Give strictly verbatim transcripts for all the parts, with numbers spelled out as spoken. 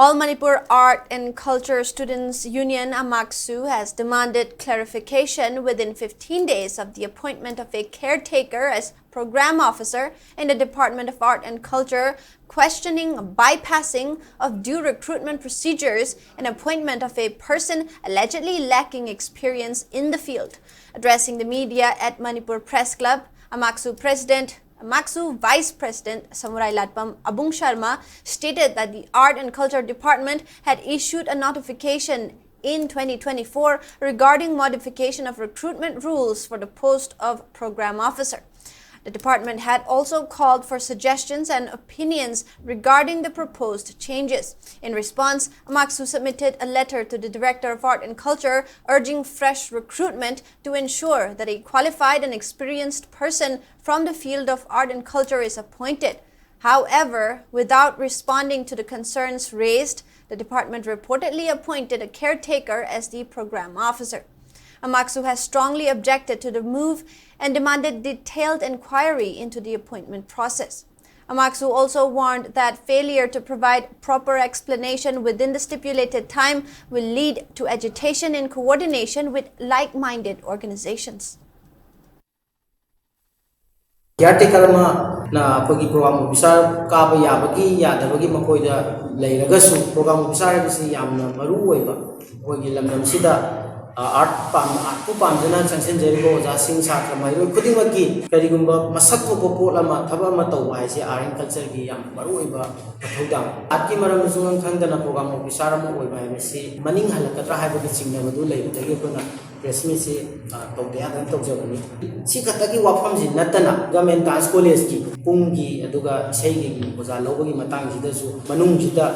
All Manipur Art and Culture Students Union, AMACSU, has demanded clarification within fifteen days of the appointment of a caretaker as program officer in the Department of Art and Culture, questioning bypassing of due recruitment procedures and appointment of a person allegedly lacking experience in the field. Addressing the media at Manipur Press Club, AMACSU President AMACSU Vice President Samurai Latpam Abung Sharma stated that the Art and Culture Department had issued a notification in twenty twenty-four regarding modification of recruitment rules for the post of program officer. The department had also called for suggestions and opinions regarding the proposed changes. In response, AMACSU submitted a letter to the Director of Art and Culture urging fresh recruitment to ensure that a qualified and experienced person from the field of art and culture is appointed. However, without responding to the concerns raised, the department reportedly appointed a caretaker as the program officer. AMACSU has strongly objected to the move and demanded detailed inquiry into the appointment process. AMACSU also warned that failure to provide proper explanation within the stipulated time will lead to agitation in coordination with like-minded organizations. Caretaker ꯑꯃꯅ ꯑꯩꯈꯣꯏꯒꯤ program officer ꯀꯥꯕ ꯌꯥꯕꯒꯤ ꯌꯥꯗꯕꯒꯤ ꯃꯈꯣꯏꯗ ꯂꯩꯔꯒꯁꯨ, program officer ꯍꯥꯏꯕꯁꯤ ꯌꯥꯝꯅ ꯃꯔꯨ ꯑꯣꯏꯕ ꯑꯩꯈꯣꯏꯒꯤ ꯂꯝꯗꯝꯁꯤꯗ, ꯑ, art ꯄꯥꯝ-, artꯄꯨ ꯄꯥꯝꯖꯅ ꯆꯪꯁꯤꯟꯖꯔꯤꯕ ꯑꯣꯖꯥꯁꯤꯡ, ꯁꯥꯇ꯭ꯔ ꯃꯍꯩꯔꯣꯏ ꯈꯨꯗꯤꯡꯃꯛꯀꯤ ꯀꯔꯤꯒꯨꯝꯕ ꯃꯁꯛ ꯊꯣꯛꯄ ꯄꯣꯠ ꯑꯃ, ꯊꯕꯛ ꯑꯃ ꯇꯧꯕ ꯍꯥꯏꯁꯦ art and cultureꯒꯤ ꯌꯥꯝ ꯃꯔꯨ ꯑꯣꯏꯕ ꯃꯊꯧꯗꯥꯡ꯫ Artꯀꯤ ꯃꯔꯝꯗ ꯁꯨꯡꯈꯪ ꯈꯪꯗꯅ program officer ꯑꯃ ꯑꯣꯏꯕ ꯍꯥꯏꯕꯁꯤ ꯃꯅꯤꯡ ꯍꯜꯂꯛꯀꯗ꯭ꯔꯥ ꯍꯥꯏꯕꯒꯤ ꯆꯤꯡꯅꯕꯗꯨ ꯂꯩꯕꯗꯒꯤ ꯑꯩꯈꯣꯏꯅ press meetꯁꯤ, ꯑ, ꯇꯧꯗ ꯌꯥꯗꯅ ꯇꯧꯖꯕꯅꯤ꯫ ꯁꯤ ꯈꯛꯇꯒꯤ ꯋꯥꯐꯝꯁꯤ ꯅꯠꯇꯅ Government Dance Collegeꯀꯤ ꯄꯨꯡꯒꯤ ꯑꯗꯨꯒ ꯏꯁꯩꯒꯤ ꯑꯣꯖꯥ ꯂꯧꯕꯒꯤ ꯃꯇꯥꯡꯁꯤꯗꯁꯨ ꯃꯅꯨꯡꯁꯤꯗ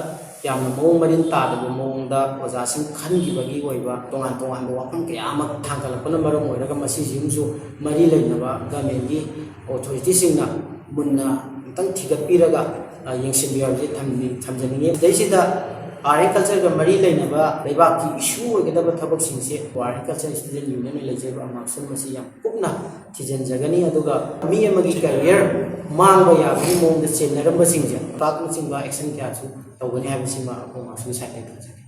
ꯌꯥꯝꯅ ꯃꯑꯣꯡ ꯃꯔꯤꯟ ꯇꯥꯗꯕ ꯃꯑꯣꯡꯗ ꯑꯣꯖꯥꯁꯤꯡ ꯈꯟꯈꯤꯕꯒꯤ ꯑꯣꯏꯕ ꯇꯣꯉꯥꯟ ꯇꯣꯉꯥꯟꯕ ꯋꯥꯐꯝ ꯀꯌꯥ ꯑꯃ ꯊꯥꯡꯒꯠꯂꯛꯄꯅ ꯃꯔꯝ ꯑꯣꯏꯔꯒ ꯃꯁꯤꯁꯤꯡꯁꯨ ꯃꯔꯤ ꯂꯩꯅꯕ governmentꯀꯤ authorityꯁꯤꯡꯅ ꯃꯨꯟꯅ ꯑꯃꯨꯛꯇꯪ ꯊꯤꯒꯠꯄꯤꯔꯒ, ꯑ, ꯌꯦꯡꯁꯤꯟꯕꯤꯌꯨ ꯍꯥꯏꯕꯁꯤ ꯊꯝꯕꯤ-, ꯊꯝꯖꯅꯤꯡꯉꯤ꯫ ꯁꯤꯗꯩꯁꯤꯗ ꯑꯥꯔꯠ ꯑꯦꯟ ꯀꯜꯆꯔꯒ ꯃꯔꯤ ꯂꯩꯅꯕ ꯂꯩꯕꯥꯛꯀꯤ ꯏꯁꯨ ꯑꯣꯏꯒꯗꯕ ꯊꯕꯛꯁꯤꯡꯁꯦ ꯑꯥꯔꯠ ꯑꯦꯟ ꯀꯜꯆꯔ ꯏꯁꯇꯨꯗꯦꯟ ꯌꯨꯅꯤꯌꯟꯅ ꯂꯩꯖꯔꯤꯕ ꯑꯃꯥꯔꯁꯟ ꯃꯁꯤ ꯌꯥꯝ ꯀꯨꯞꯅ ꯊꯤꯖꯤꯟꯖꯒꯅꯤ꯫ ꯑꯗꯨꯒ ꯃꯤ ꯑꯃꯒꯤ ꯀꯦꯔꯤꯌꯔ ꯃꯥꯡꯕ ꯌꯥꯕꯒꯤ ꯃꯑꯣꯡꯗ ꯆꯦꯟꯅꯔꯝꯕꯁꯤꯡꯁꯦ ꯄꯥꯛꯅꯆꯤꯡꯕ ꯑꯦꯛꯁꯟ ꯀꯌꯥꯁꯨ ꯇꯧꯒꯅꯤ ꯍꯥꯏꯕꯁꯤꯃ ꯑꯩꯈꯣꯏ ꯑꯃꯥꯔꯁꯟꯒꯤ ꯁꯥꯏꯠꯇꯒꯤ ꯊꯝꯖꯒꯦ꯫